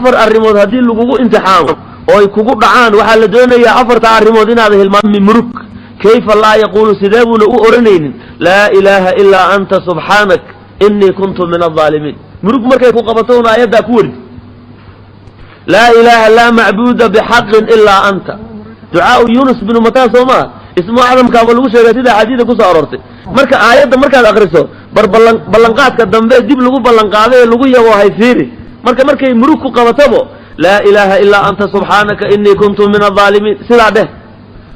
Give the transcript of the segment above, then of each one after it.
Afar arrimood haddii lagugu imtixaamo oo ay kugu dhacaan, waxaa la doonayaa afarta arrimood inaad hilmaami. Murug, kayfa laa yaquulu, sidee buuna u odhanaynin "Laa ilaaha ilaa anta subxaanak inii kuntu min aldaalimiin"? Murug markay ku qabato una aayaddaa ku wardi: "Laa ilaaha, laa macbuuda bixaqin ilaa anta". Ducaau Yunus binu Mataa soo maaha? Ismu acdamkaaba lagu sheegay sida axaadiida kusoo aroortay. Marka aayadda markaad akriso, bar ballan ballanqaadka dambe dib lagu ballanqaaday ee lagu yaboohay fiiri. Marka markay murug ku qabatabo, "Laa ilaaha ilaa anta subxaanaka inii kuntu min aldaalimiin", sidaa dheh.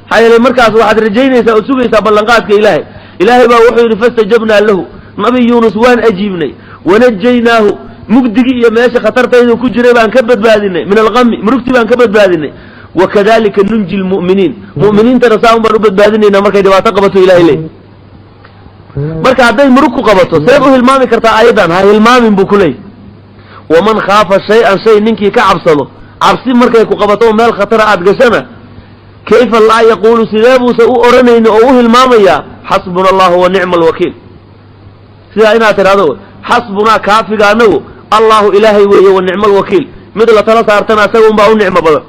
Maxaa yeelay, markaas waxaad rajaynaysaa oo sugaysaa ballanqaadka Ilaahay. Ilaahay baa wuxuu yidhi: "Fastajabnaa lahu", Nabi Yuunus waan ajiibnay, "wanajaynaahu", mugdigii iyo meesha khatartaydu ku jiray baan ka badbaadinay, "min alqami", murugtii baan ka badbaadinay. "Wakadalika nunji lmu'miniin", mu'miniintana saa un baan u badbaadinaynaa markay dhibaato qabato. Ilahay leey, marka hadday murug ku qabato, seed u hilmaami kartaa aayaddan? Ha hilmaamin, buu ku leeyay. Waman khaafa shay-an, shay ninkii ka cabsado, cabsi markay ku qabato oo meel khatara aad gashana, kayfa laa yaquulu, sidee buusa u odhanayni oo u hilmaamayaa "Xasbuna allahu wa nicma alwakiil"? Sidaa inaad tidhahdo: "Xasbunaa", kaafiga anagu "Allahu", Ilaahay weeye, "wa nicma alwakiil", mid la tala saartana asaga unbaa u nicmo badan.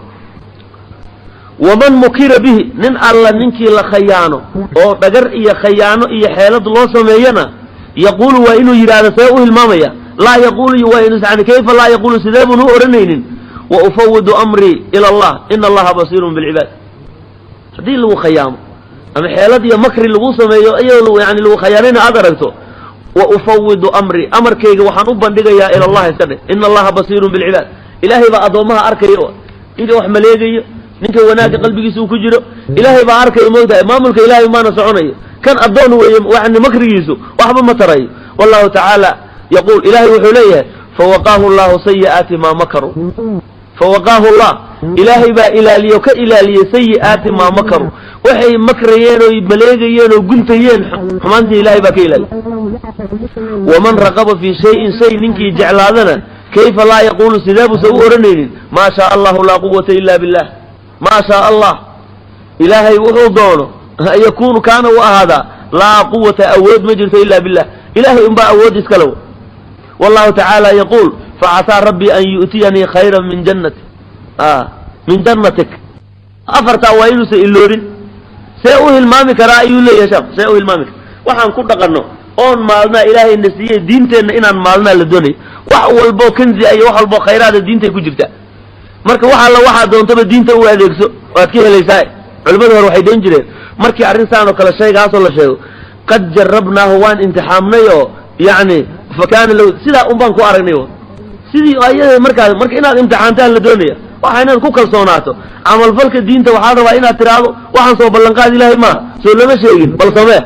Waman mukira bihi, nin alla ninkii la khayaano oo dhagar iyo khayaano iyo xeelad loo sameeyana, yaquulu, waa inuu yidhaahdo, see u hilmaamaya? Laa yaquulu, waa inu yani, kayfa laa yaquulu, sidee buun u odhanaynin "Wa ufawidu amrii ila Allah, ina Allaha basiirun bilcibaad"? Haddii lagu khayaamo ama xeelad iyo makri lagu sameeyo, iyadoo yani lagu khayaanayna aad aragto, "Wa ufawidu amrii", amarkayga waxaan u bandhigayaa "ila Allah" iska dheh. "Ina Allaha basiirun bilcibaad", Ilaahay baa addoommaha arkaya. Ninka wax maleegayo, ninka wanaagga qalbigiisa uu ku jiro, Ilaahay baa arkaya. Moogtahay, maamulka Ilaahay maana soconayo. Kan addoon weeye, yani makrigiisu waxba ma tarayo. Wallahu tacaala yaquul, Ilaahay wuxuu leeyahay: "Fawaqaahu llahu sayi'aati maa makaruu". Fawaqaahu llah, Ilaahay baa ilaaliyo, ka ilaaliyey "sayi'aati maa makaruu", waxay makrayeen oo maleegayeen oo guntayeen xumaantii Ilahay baa ka ilaaliyey. Waman raqaba fii shayin, shay ninkii jeclaadana, kayfa laa yaquulu, sidee buusa u odhanaynin "Maa shaa Allahu laa quwata ila billah"? Maa shaa Allah, Ilaahay wuxuu doono, "yakuunu", kaana, u ahaadaa, "laa quwata", awood ma jirto, "ila billah", Ilahay unbaa awood iskale. Wallahu tacaala yaquul: "Facasaa rabbii an yu'tiyanii khayra min jannati, min jannatik". Afartaa waa inuusan iloobin. See u hilmaami karaa, ayuu leeyahay sheekh? See u hilmaami kara? Waxaan ku dhaqanno oon maalnaa Ilaahayna siiyey, diinteenna inaan maalnaa la doonayo. Wax walboo kanzi iyo wax walboo khayraada diintay ku jirta. Marka wax alla waxaa doontaba diinta u adeegso, waad ka helaysaa. Culimmada hore waxay doon jireen, markii arrin saan oo kale shaygaasoo la sheego, "Qad jarabnaahu", waan imtixaamnay oo yacni "fa kaana lahu", sidaa un baan ku aragnay. Sidii ayada markaa, marka inaad imtixaantaan la doonaya, waxa inaad ku kalsoonaato camalfalka diinta. Waxaa rabaa inaad tiraahdo: "Waxaan soo ballanqaad Ilaahay maaha, soo lama sheegin, bal samee."